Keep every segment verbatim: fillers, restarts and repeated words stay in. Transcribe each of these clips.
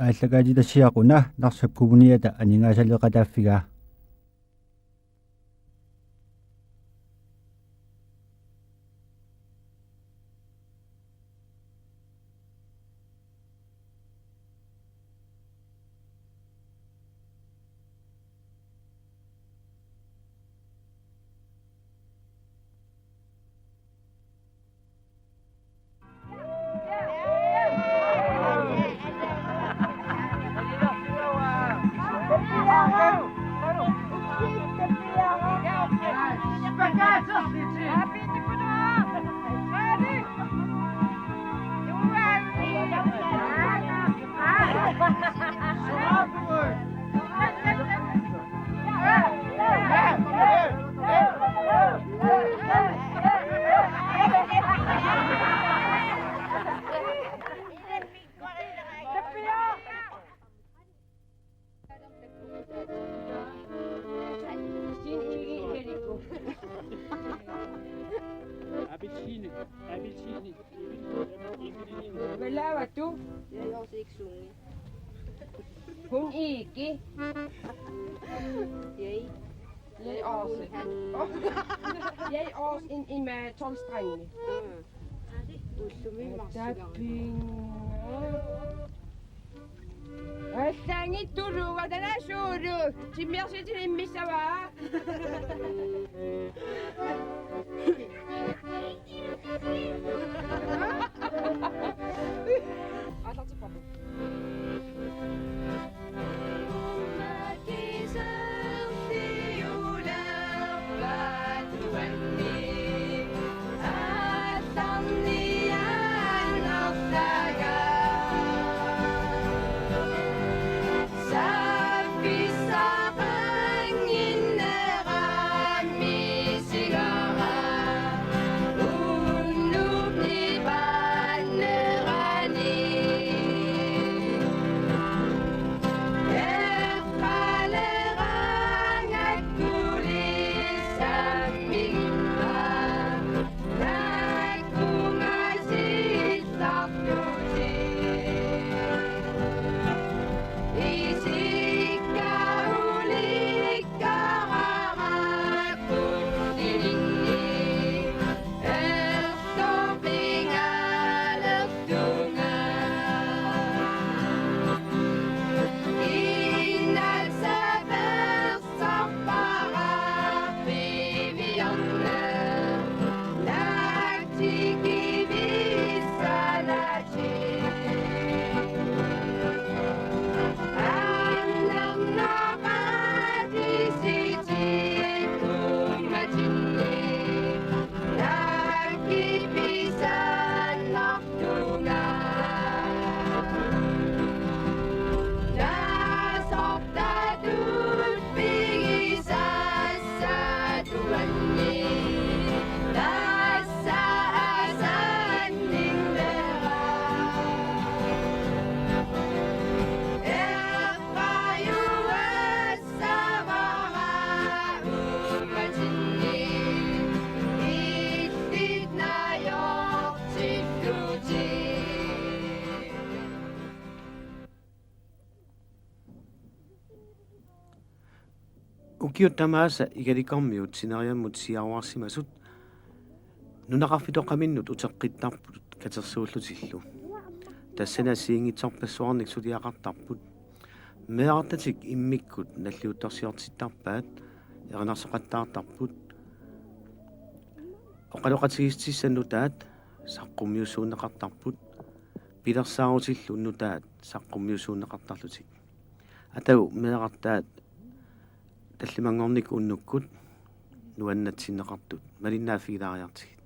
aallakaatitassiaq una Narsap Kommuniata aningaasaleeqataaffigaa. Appelsin, appelsin. Hvad laver du? Jeg er også ikke sunget. Hun ikke. Jeg. Jeg også. Jeg også en, en med tolv strenge. Mm. Ullumi marsigaanga. Tapping. Assangi tuluga tana suulu. Timmiarsitin immissavaa. Ukiut tamaasa Igalikormiut sineriammut siaruarsimasut nunaqarfitoqaminnut uteqqittarput katersuullutillu. Tassani assigiinngitsorpassuarnik suliaqartarput. Meerartatik immikkut nalliuttorsiortittarpaat, erinarsoqattaartarput. Oqaloqatigiissutissat nutaat saqqummiussuunneqartarput. Pilersaarutillu nutaat saqqummiussuunneqartarlutik. Atagu meerartaat tallimanngornikkut unnukkut nuannatsinneqartut malinnaaffigilaariartigit.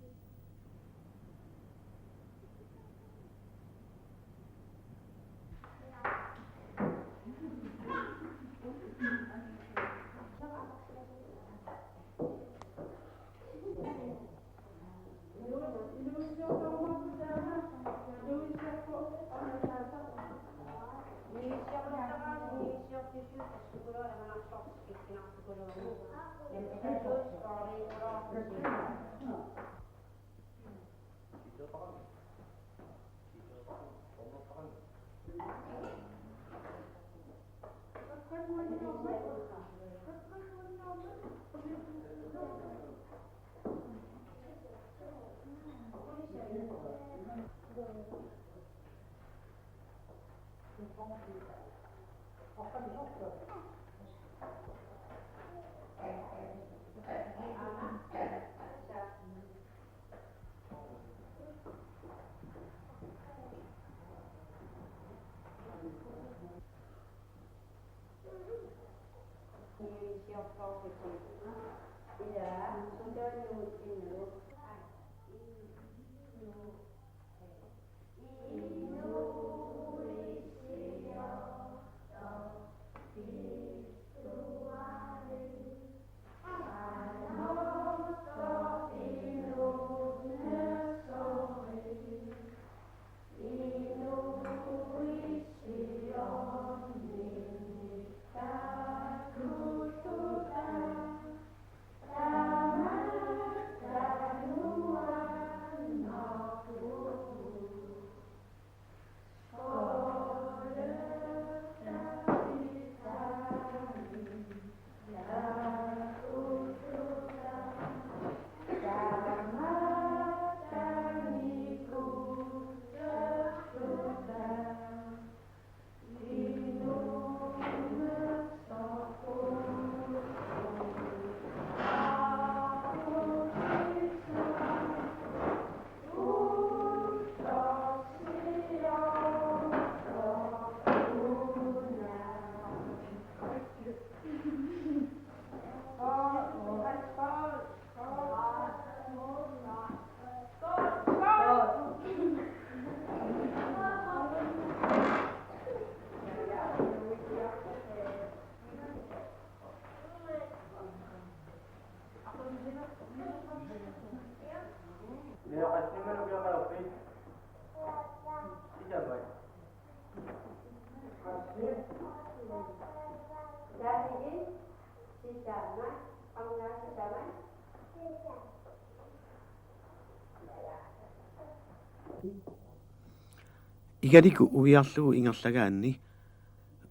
Igaliku uiarlugu ingerlagaanni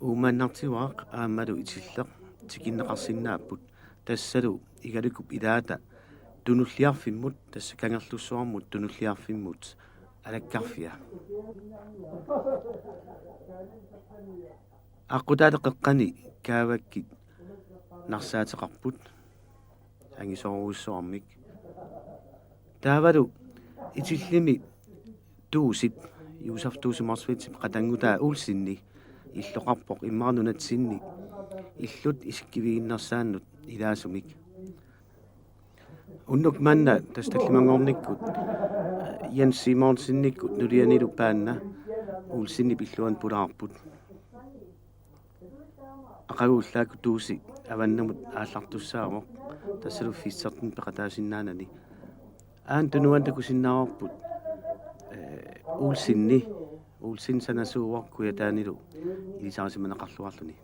Uumaannartivaaq aammalu Itilleq tikinneqarsinnaapput, tassalu Igalikup ilaata Tunulliarfimmut, tassa Kangerlussuarmut Tunulliarfimmut alakkarfia. Aqqutaata qeqqani Kaavakkit narsaateqarput angisoorujussuarmik. Taavalu Itillimi Tuusip, Josef Tuusi Motzfeldtip qatanngutaa Olseni illoqarpoq immaqa nunatsinni illut isikkiviginnarsaannut ilaasumik. Unnuk manna tassa tallimanngornikkut Jens Simonsenikkut nulianilu paanna Olsenip illuanut pulaarput. Aqagu ullaakkut Tuusi avannamut aallartussaavoq, tassalu firsertini peqataasinnaanani. Aana tunuani takusinnaavarput, eh, Olseni, Olsen sanasuuvoq Kujataanilu ilisarisimaneqarluarluni.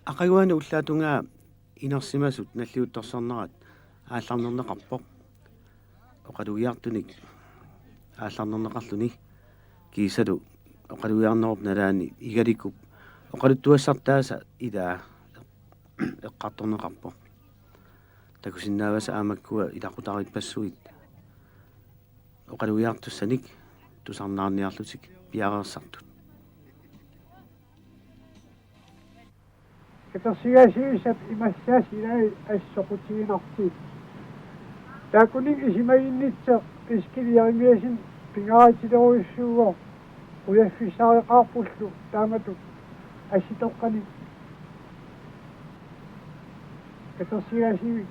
Aqaguani ullaatungaa inersimasut nalliuttorsiornerat aallarnerneqarpoq. Oqalugiartunik aallarnerneqarluni kiisalu oqalugiarnerup nalaani Igalikup oqaluttuassartaasa ilaa eqqartorneqarpoq. Takusinnaavasi aamma makkua ilaqutariippassuit oqalugiartussanik tusarnaarniarlutik piareersartut. Katersigaasivisap imassaasa ilai assoqutiginartuut. Taakkununnga isumaginnitsoq Eskil Jeremiassen pingaartitsilerujussuuvoq, qujaffissareqaarpullu taamatut assitoqqanik katersigaasivik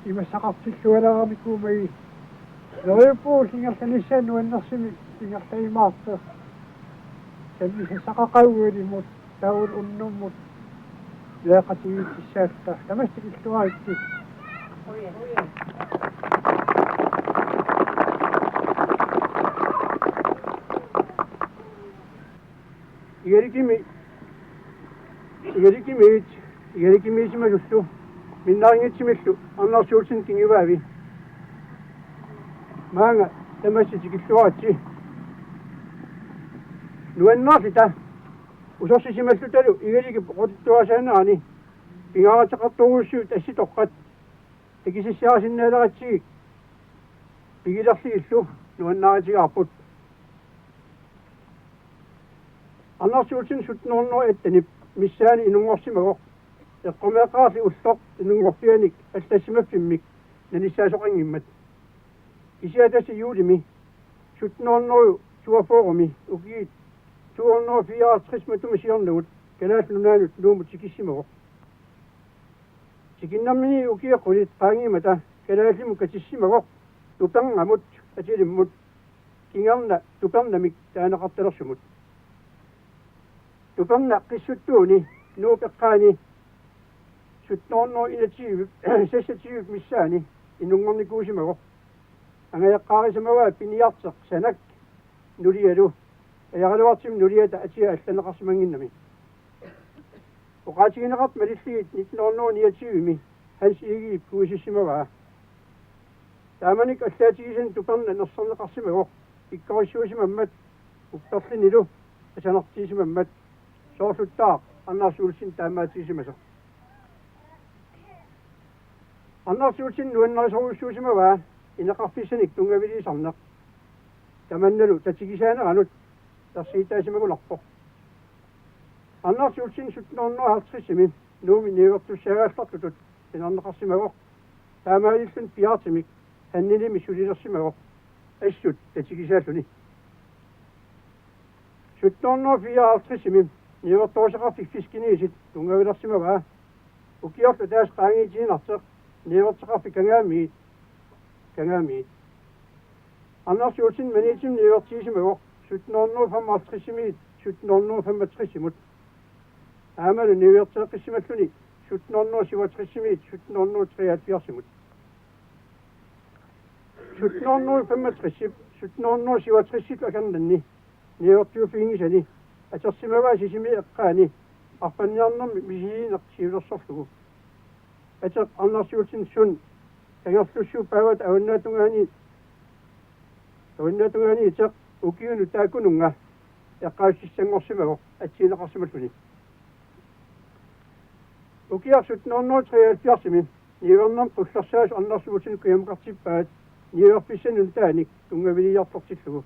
Imassaqartilluarami kuumai. Neriuppugut ingerlanissaat nuannersumik ingerlajumaartoq. Sammisassaqaqaaq ualimut taavalu unnummut meeqqatigiississaatta. Tamassi tikilluaritsi. Igalikumi, Igalikumi, Igalikumi isimasullu, minnaanngitsumillu Anders Olsen kingivaavi. Maanga tamassi tikilluaritsi. Nuannaarluta usersisimallutalu Igalikup oqaluttuarisaanerani pingaaruteqartorujussuit assitoqqat takusassiarisinnaaleratsigu pigilerlugillu nuannaarutigaarput. Anders Olsen sytten hundrede og atten missaani inunngorsimavoq. Eqqumeeqqaarli ulloq inunngorfianik allassimaffimmik nanissaasoqanngimmat. Kisianni tassa juulimi sytten hundrede toogfyrre-mi ukiut to hundrede fireoghalvtreds matuma siornagut Kalaallit Nunaannut Nuummut tikissimavoq. Tikinnermini ukiut qulit qaangiummata kalaallimut katissimavoq Tupernamut atilimmut, kingorna Tupernamik taaneqartalersumut. Tuperna Qissuttuuni Nuup eqqaani sytten hundrede enogtyve, seksogtyve missaani inunngornikuusimavoq. Angajoqqaarisimavaa piniartoq Sanak nulialu, ajaraluartumik nuliata atia allanneqarsimannginnami. Oqaatigineqartut malillugit nitten hundrede niogtyve-mi Hans Egedep kuisissimavaa. Taamanikkut allaatigisani Tuperna nersorneqarsimavoq, pikkorissuusimammat upperlunilu asanartiisimammat, soorluttaaq Anders Olsen taamaatiisimasoq. Anders Olsen nuannarisorujussuusimavaa ineqarfissanik tunngaviliisarneq. Tamannalu tatigisaaneranut ersiitaasimagunarpoq. Anders Olsen sytten hundrede halvtreds-imi Nuummi niuertussaagaallartutut qinerneqarsimavoq. Taamaalilluni Bjartumik Hanninimi sulilersimavoq, assut tatigisaalluni. Sytten hundrede fireoghalvtreds-imi niuertoruseqarfik Fiskiniisit tunngavilersimavaa. Ukiorlu ataaseq qaangiutiinnartoq niuertoqarfik Kangaamiit, Kangaamiit. Anders Olsen Maniitsumi niuertiisimavoq sytten hundrede femoghalvtreds-imiit sytten hundrede femogtres-imut. Aammalu niuerteqqissimalluni sytten hundrede syvogtres-imiit sytten hundrede treoghalvfjerds-imut. Sytten hundrede femogtres-ip sytten hundrede syvogtres-illu akornanni niuertuuffiginngisani atorsimavaa Sisimiut eqqaani arfanniarnermi misiliineq siulersorlugu. Ateq Anders Olsen Sund Kangerlussuup paavata avannaatungaani, avannaatungaani iteq ukiunut taakkununnga eqqaassissanngorsimavoq atsigineqarsimalluni. Ukiaq sytten hundrede treoghalvfjerds-imi niuernermi qullersaasoq Anders Olsen kujammaqartippaat niuerfissanik nutaanik tunngaviliiartortillugu.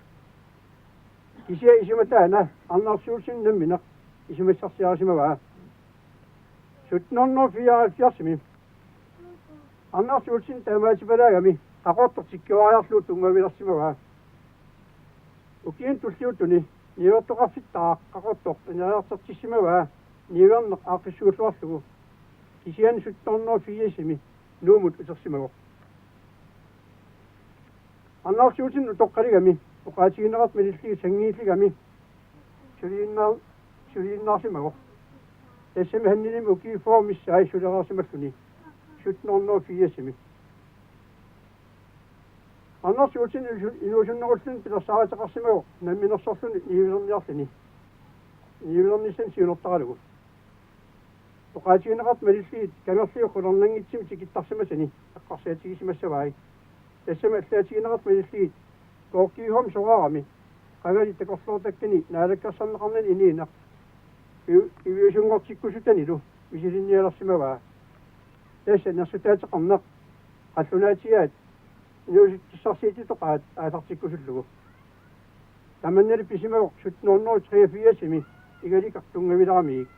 Kisianni isuma taanna Anders Olsen nammineq isumassarsiarisimavaa. Sytten hundrede fireoghalvfjerds-imi Anders Olsen taamaatipalaagami Qaqortoq tikkuariarlugu tunngavilersimavaa. Ukiuni tulliuttuni niuertoqarfittaaq Qaqortoq ineriartortissimavaa niuerneq aaqqissuulluarlugu. Kisianni sytten hundrede firs-imi Nuummut utersimavoq. Anders Olsen utoqqaligami oqaatigineqartut malillugit sanngiilligami suliinnar-, suliinnaarsimavoq. Tassami Hanninimi ukiut fyrre missaat sulereersimalluni sytten hundrede firs-imi. Anders Olsen inuusu-, inuusunnerulluni pilersaaruteqarsimavoq namminersorluni niuerniarluni, niuernissani siunertaralugu. Oqaatigineqartut malillugit kangerluup qularnanngitsumik tikittarsimasani eqqarsaatigisimavai. Tassami allaatigineqartut malillugit Gorkihom soraarami qangali takorloortakkani naalakkersorneqarnani inuuneq piu-, piviusunngortikkusutanilu misilinnialersimavaa. Tassa nersutaateqarneq qallunaatigaat inuusuttussarsiutitoqaat aallartikkusullugu. Tamannali pisimavoq sytten hundrede treogfirs-imi Igalikaq tunngavileramiuk.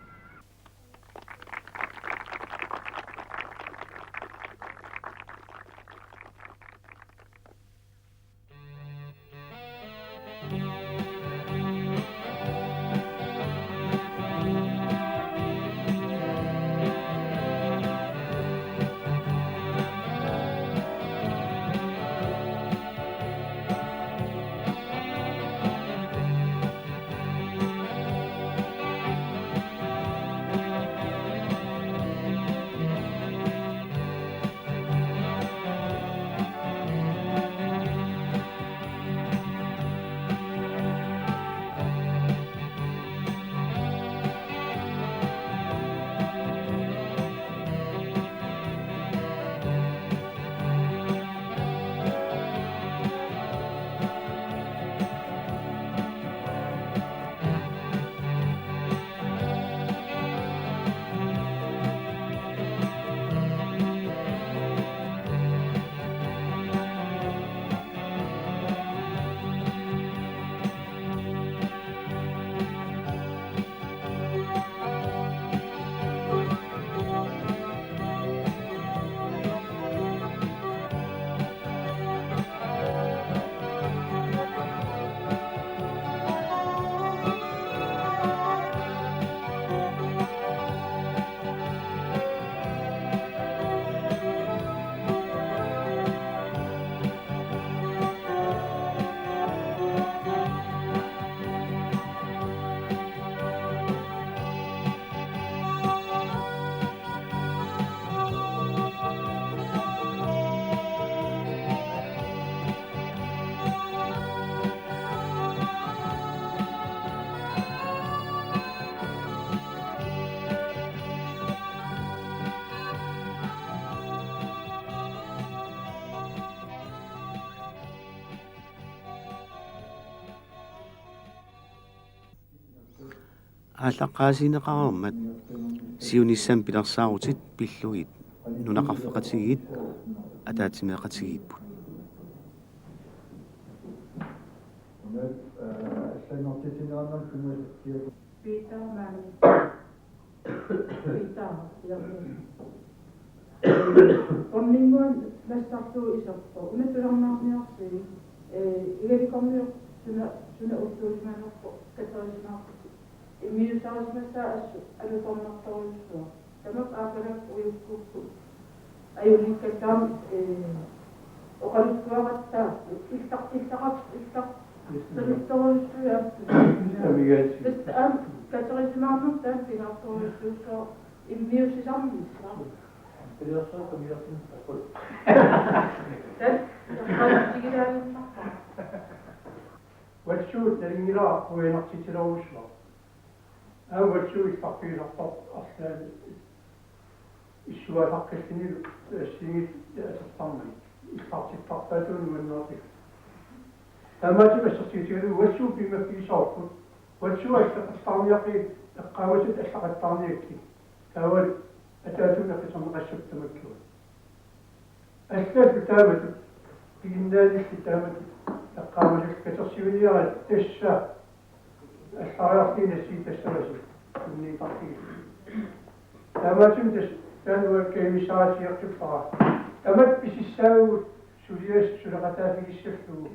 Aallaqqaasiineqareermat siunissami pilersaarutit pillugit nunaqarfeqatigiit ataatsimeeqatigiipput. Peter Mann. Peter, ja. Dronninguat nassartuusoq, una tusarnaarniarsigit, eh, igalikorniuk suna, suna ulluusimanerpoq, katerisimaarputit. Immiussarisimassaat assut alutornartorujussuaq. Tamakku aappalukkut ujukkukku. Ajunikkattaam, eh, oqaluttuaqattaarput. Illar-, illaraq, illar-, saluttorujussuuaat. Amigaatsi. Tassa aamma katerisimaarnertaa pingaartorujussuussooq immiussisarnissaa. Pilersaarutit amigaatsinut takkut. Tassa, tassa, tigilaaginnarpara. Uatsinnut nalunngilara puiartitsilerujussuaq. Aamma uatsinnut illarpigisarparput arlaannik issuaasaqqillunilu assigiinngitsut asertarnagit. Illartittarpaatigut nuannaartigut. Taamaattumik assersuutigalugu uatsinnut piumaffigisaarput. Uatsinnut allaqattaarniakkit, eqqaamasat allaqattaarniakkit. Taavalu ataatsimoorluta qassup tamakku. Allallu taamatut, piginnaanillu taamatut, eqqaamasallu katersuiniaraat tassa, allariarluni nassiussavasi, tunniuteqarfigalugu. Taamaattumik tassa, taanna uanga kajumissaatigeqqippara. Tamatta pisissaagut, suliassat suleqataaffigissallugu.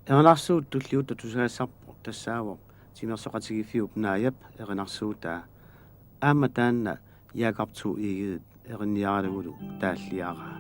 Erinarsuup tulliuttoq tusagassarpoq tassaavoq timersoqatigiiffiup Naajap erinarsuutaa. Aamma taanna Jakob Thue Egede erinniaralugulu taalliaraa.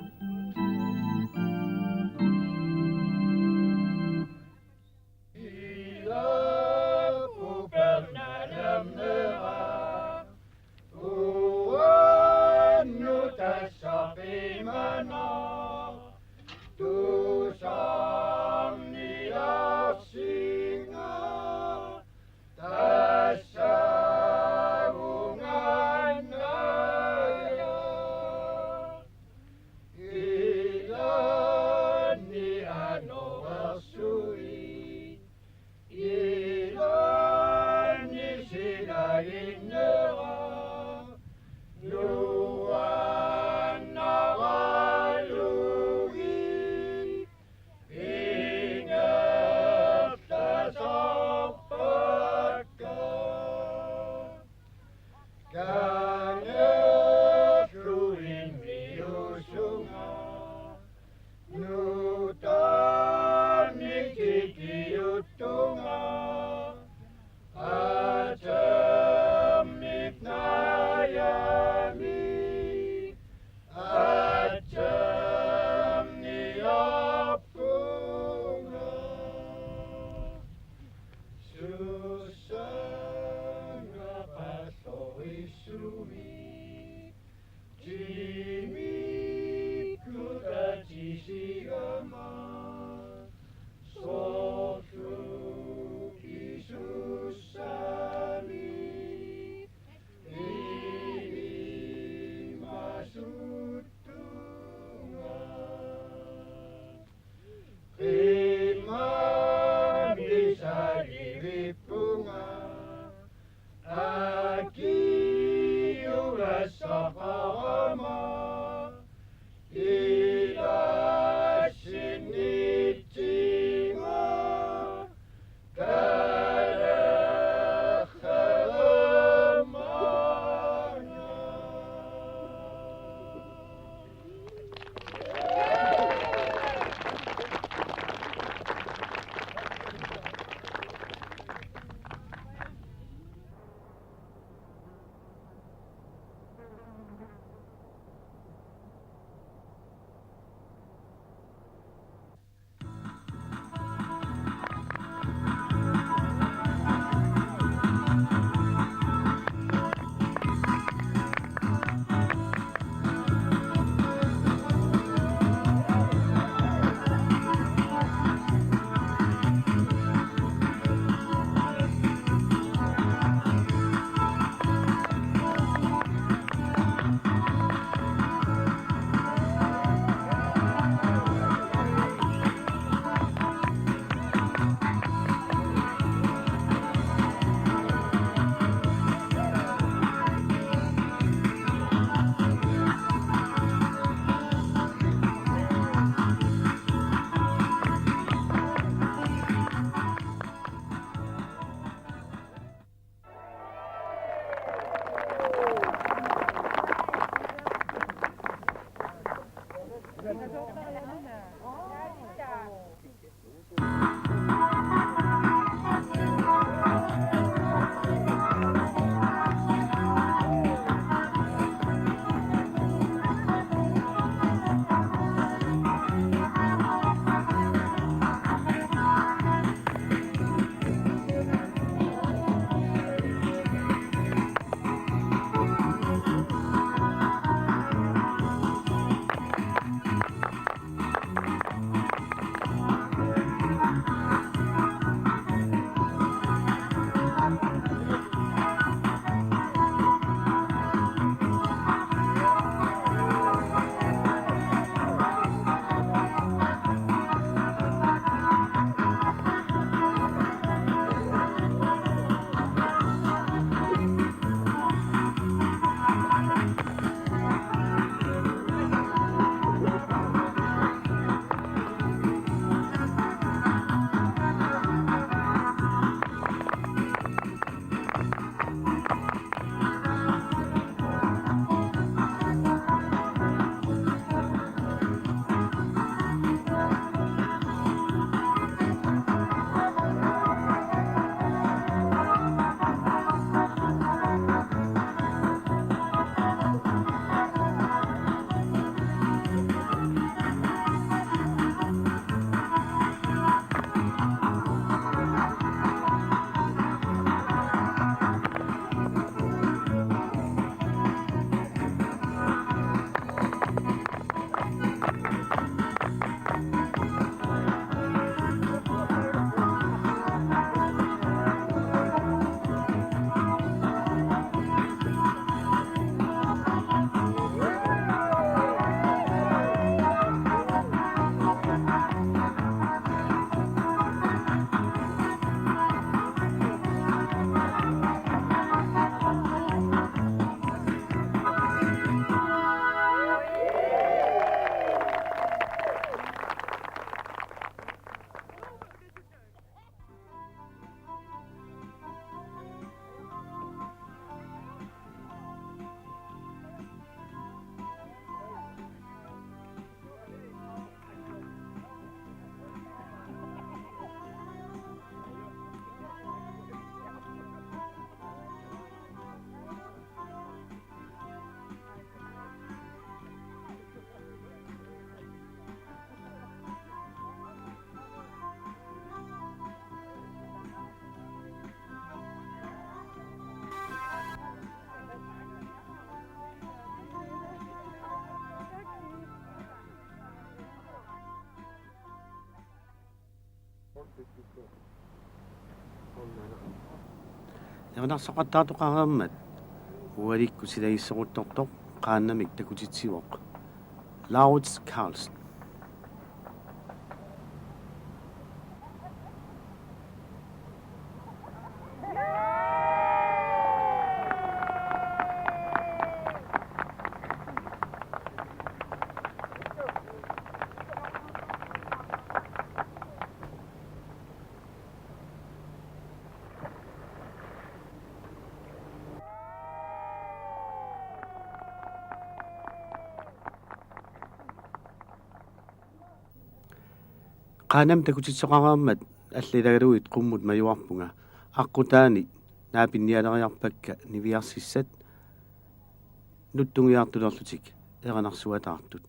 Erinarsoqattaartoqareermat ualikkut silagissoruttortoq qaannamik takutitsivoq Laurits Carlsen. Qaannamik takutitsoqareermat allilagaluit qummut majuarpunga, aqqutaani naapinnialeriarpakka niviarsissat nutsungiartulerlutik erinarsuataartut.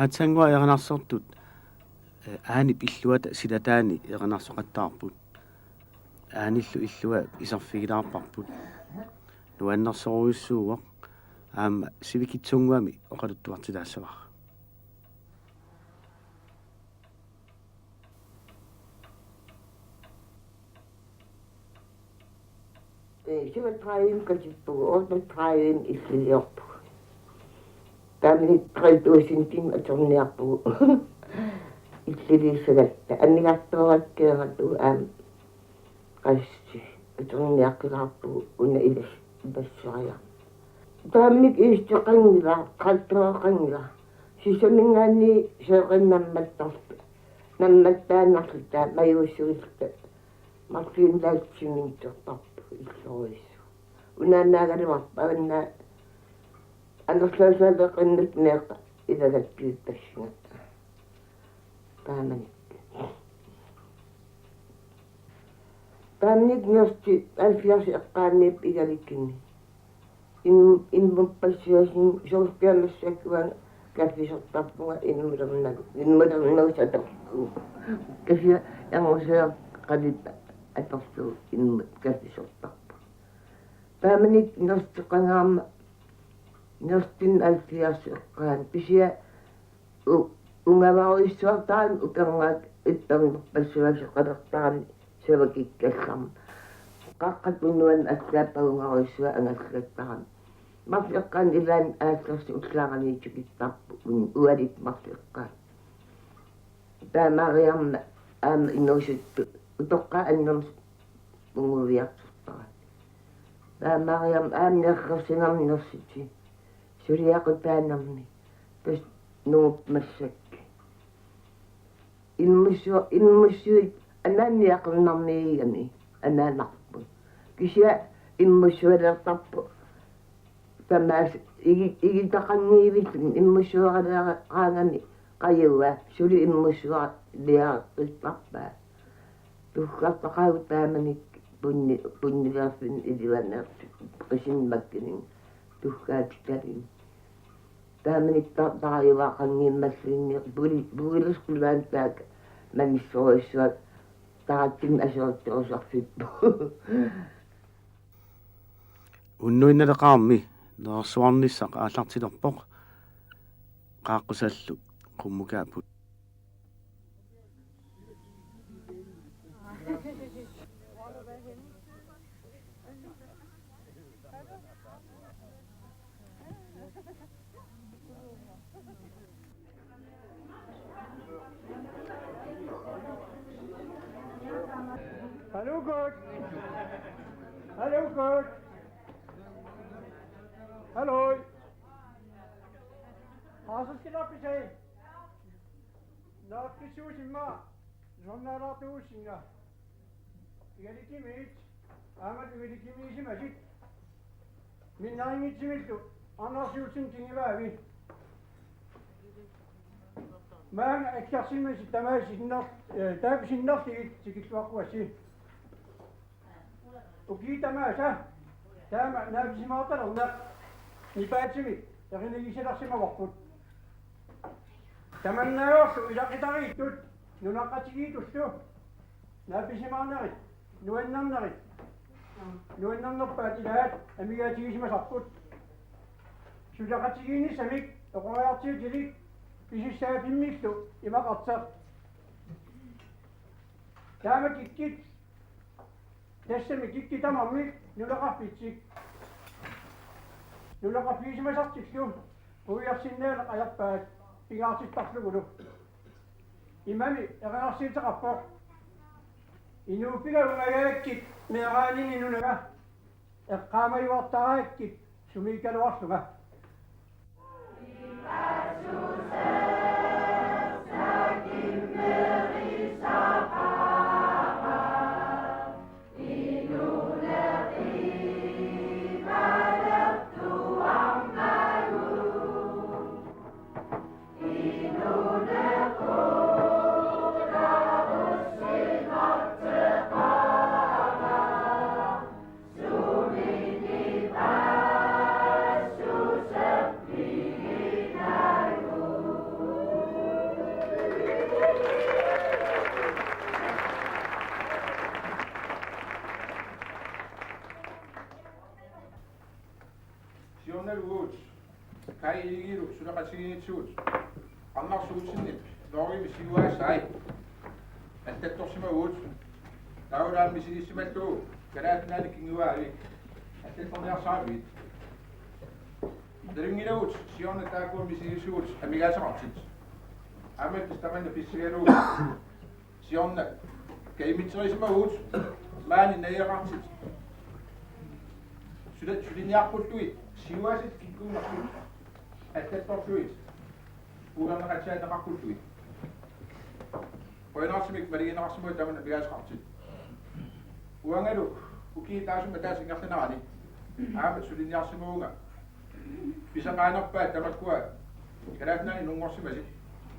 Aatsaannguaq erinarsortut, eh, aanip illuata silataani erinarsoqattaarput. Aanillu illua iserfigilaarparput. Nuannersorujussuuvoq, aamma sivikitsunnguamik oqaluttuartilaassavara. Ee, syvogtredive katippugut, otteogtredive illiliorpugut. Taamani tre tusindimik atorniarpugut. Illiliissagatta. Annigartoorakkeeratut aamma qassi atorniaqqilaarpugut una ilas-, ipassariarmat. Taamanikkut iisteqanngilaq, traktoreqanngilaq. Sisaminngaanniit seeqin nammattar-, nammattaannarluta majuussuilluta. Martin Laitsimik tortarpu illorujussuaq. Unaannaagaluarpa anna anersaasaleqinnut meeqqa ilagattuippassinga. Taamanikkut. Taamanikkut Nørsti halvfjerds eqqaaniippoq Igalikimi. Im-, immuppassuarnik soorlu massakkut uanga kaffisortarpunga immulernagu, immulernagu satorlugu. Kisianni angusaqarlippa atorlugu immut kaffisortarpunga. Taamanikkut Nørsteqangaarmat Nørsten halvfjerds eqqaani pisia u-, ungavarujussuartarami upernaak ippernerpassuaqalertarami savakikkallarmat. Qaqqat unnuanni allaat pagungarujussuaq angallattarami. Marluk eqqaani ilaanni aallersi ullaaraniitikittarput un-, ualit marluk eqqaat. Taamaariarmat aamma inuusuttut utoqqaat annerusut punguiartortarami. Taamaariarmat aamma nerrersinermi nersiti. Suliaqutaanermi. Tassa nunguppa massakkut. Immussua-, immussuit anaaniaqarnarmiigami anaanarput. Kisianni immussualertarput. Tamaasa igi-, igitaqanngivilluni immussuaraliaraangami qajua suli immussualiareqqittarpaa. Tuggartaqaagut taamanikkut punni-, punnileerluni ilivaneersut qisimmakkinik tuggaatitalini. Taamanikkut ta-, tarajuaqanngimmallunni puli-, puilersulaan taakku manissorujussuaq taratsimik aserorterusarfippoq. Unnuinnaleqaarmi nerersuarnissaq aallartilerpoq, qaaqqusallu qummukaapput. Hallo, Kurt. Hallo, Kurt. Hallo. Aasaskilappisai. Naappissuusimma. Sonnaalaartuussinga. Igalikimiit, aamma igalikimiisimasut. Minnarinngitsimillu, Anders Olsen Tingivaavi. Maanga akkarsimmasut tamaasa sinner-, eh, taakku sinnerlugit tikilluaqquassi. Ukiut tamaasa, taama naapisimaartalerneq, nipaatsimik, erinigisalersimavarput. Tamannaavorlu ilaqutariittut, nunaqqatigiittullu, naapisimaarnerit, nuannernerit, nuannernerpaat ilaat amigaatigisimasarput. Suleqatigiinnissamik oqariartuutilik pisussaaffimmillu imaqartoq. Taama kikkut, tassami kikkut tamarmik nunaqarfitsik. Nunaqarfigisimasartullu puiorsinnaaneq ajorpaat pingaartittarlugulu. Imami erinarsuuteqarpoq. Inuup pigagungajaakkit meeraanini nunaga eqqaamajuartaraakkit sumiikkaluarlunga. Uut. Kai Egidilu suleqatigiinnittugut. Anders Olsenip Norgemi siuaasai allattorsimavugut. Taavalu misigisimallugu Kalaallit Nunaanni kinguaavik allattorniarsarivit. Nalunngilagut siorna taakkua misigisugut amigaateqartut. Aamma tamanna pissangalugu siorna kajumitserisimavugut maani najugaqartut. Suli-, suliniaqqullugit siuaasat kikkuunersut allattorlugit uerneqatsiaanneqarpullugit. Qujanartumik maligineqarsimavugut tamanna amigaateqartut. Uangalu ukiut taassuma ataaseq ingerlanerani aamma suliniarsimavunga. Pisaqaanerpaat tamakkua Kalaallit Nunaanni inunngorsimasut.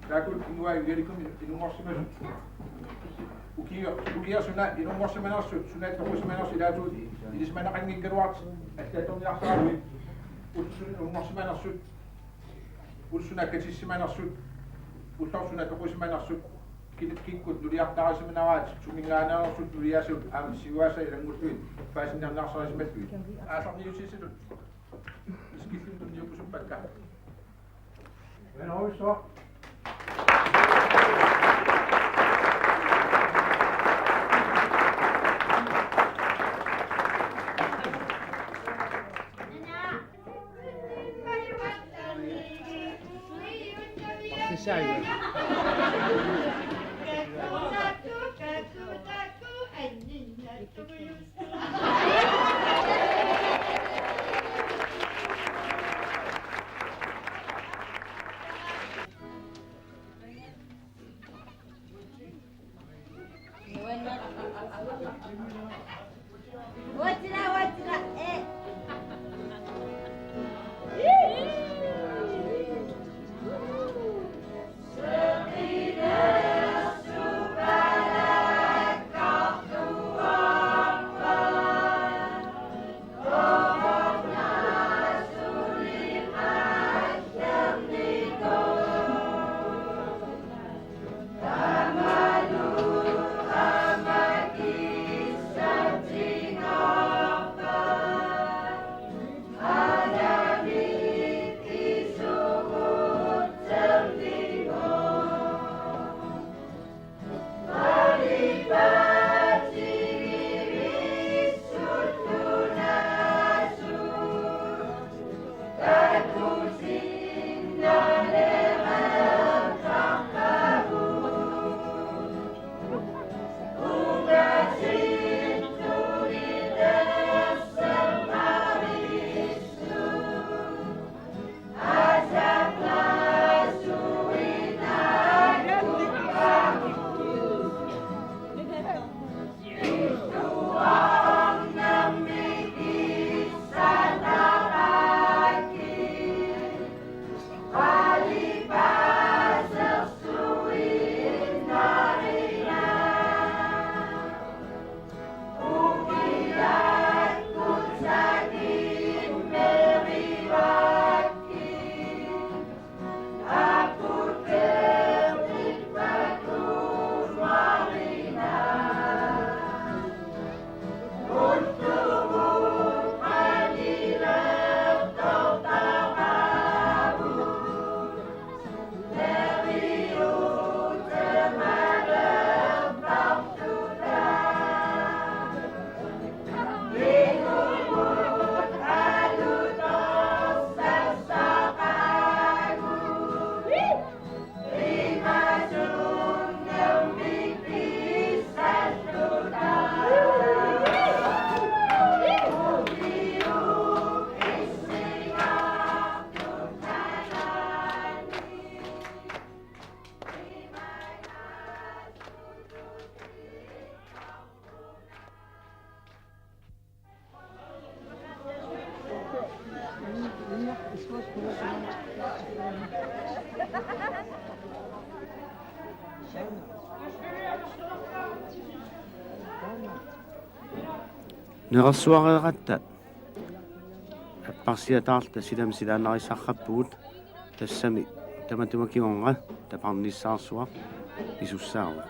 Taakku kinguaavik Igalikunnut inunngorsimasut. Ukiu-, ukiut suna inunngorsimanersut, suna toqusimanersut ilaatigut ilisimaneqanngikkaluartut allattorniarsaraluit. Ullut suna inunngorsimanersut, ullut suna katissimanersut, ulloq suna toqusimanersut, kit-, kikkut nuliartaarisimaneraat, suminngaanneersut nuliassat aamma siuaasat ilanngullugit paasinniarneqarsimasut. Aallarniussisutut. Iskillun tunniukkusuppakka. Venhøjsor. Nerersuareeratta apparsiataarluta silamut silaannarissarput, tassami tamatuma kingorna taparnissaarsuaq pisussaavoq.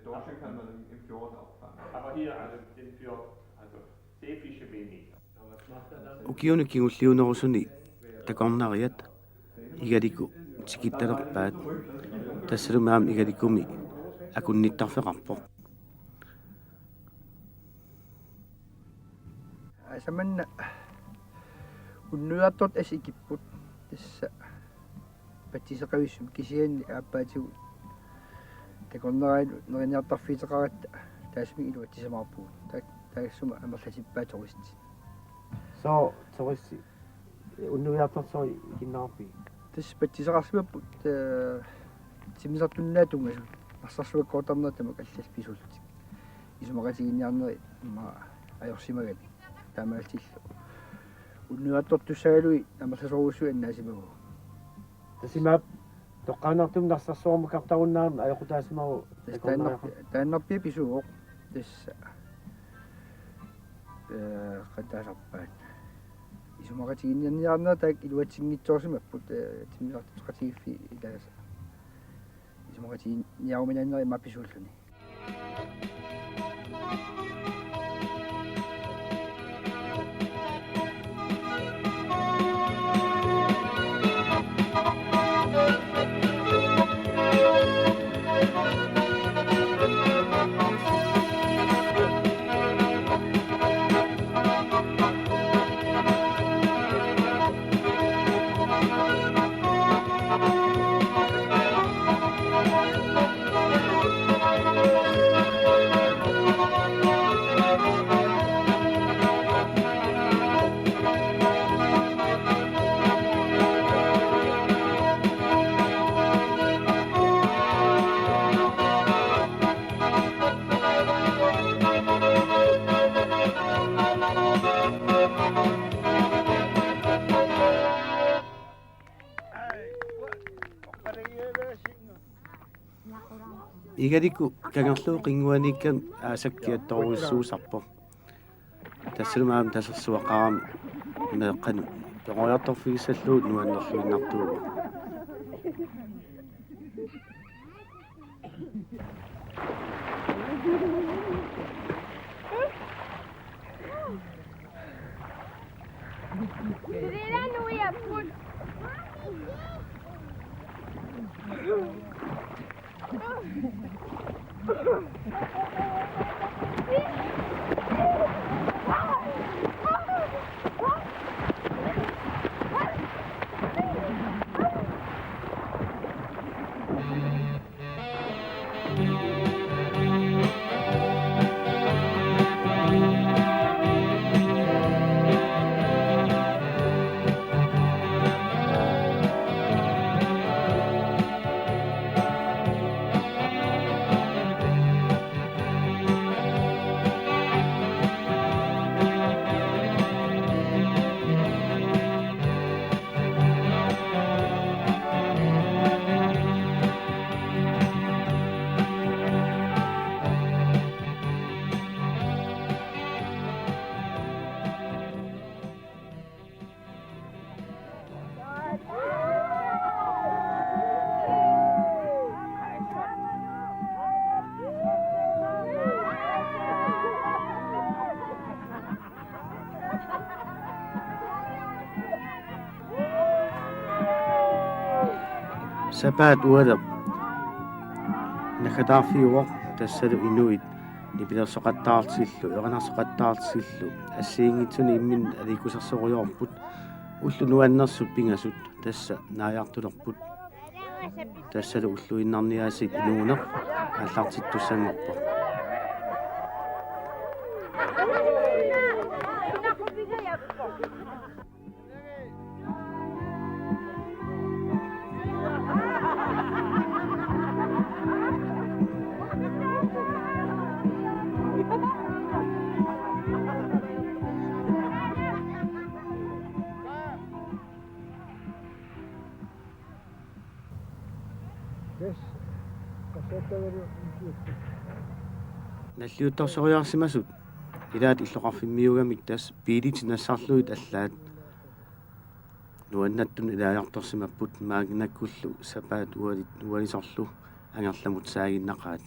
Dorsche kan man en fjorten opfange. Aber hier, also den fjorten, also Seefische weniger. Ukiuni kingulliunerusuni takornariat Igaliku tikittalerpaat. Tassalu aamma Igalikumi akunnittarfeqarpoq. Asamanna unnuiartortut assut ikipput, tassa patsiseqavissumik, kisianni aappaatigut takornarianut neriniartarfiuteqaratta taassuma iluatsisimaarpugut. Ta-, taassuma amerlatippaat turistit. Sooq turistit unnuiartortut ikinneqarpigit? Tassa patsiseqarsimapput, ee, timmisartunnaat tunngasut, narsarsuakkoortarnerat tamakku allallu pisuullutik. Isumaqatiginninniarnerit immaqa ajorsimagaluarput. Taamaalillutillu unnuiartortussaagaluit amerlasoorujussuit annaasimavagut. Tassa imaappoq toqqaannartumik narsarsuarmut kartarunnaarneq ajoqutaasimavoq. Tassa takornariarfik. Taannarpiaq pisuuvoq. Tassa, ee, qanoq taasarpaat. Isumaqatiginninniarnerat taakku iluatsinngitsoorsimapput, ee, timmisartoqatigiiffiit ilaasa. Isumaqatiginninniaruminaannerit immaqa pisuulluni. Igaliku kangerluup qinnguaniikkami aasakkiattorujussuusarpoq. Tassalu aamma tasersuaqarami meeqqanut peroriartorfigissallugu nuannerluinnartuuvoq. Sapaat ualeq naggataarfiuvoq, tassalu inuit nipilersoqattaarlutillu erinarsoqattaarlutillu assigiinngitsunik imminnut aliikkusersorujoorput. Ullut nuannersut pingasut tassa naajartulerput. Tassalu ulluinnarni aasiit inuuneq aallartittussanngorpoq. Nalliuttorsoriarsimasut ilaat illoqarfimmiuugamik tassa biilit nassarlugit allaat nuannaartumik ilaajartorsimapput, maannakkullu sapaat ualit ualisorlu angerlamut saaginnaqaat.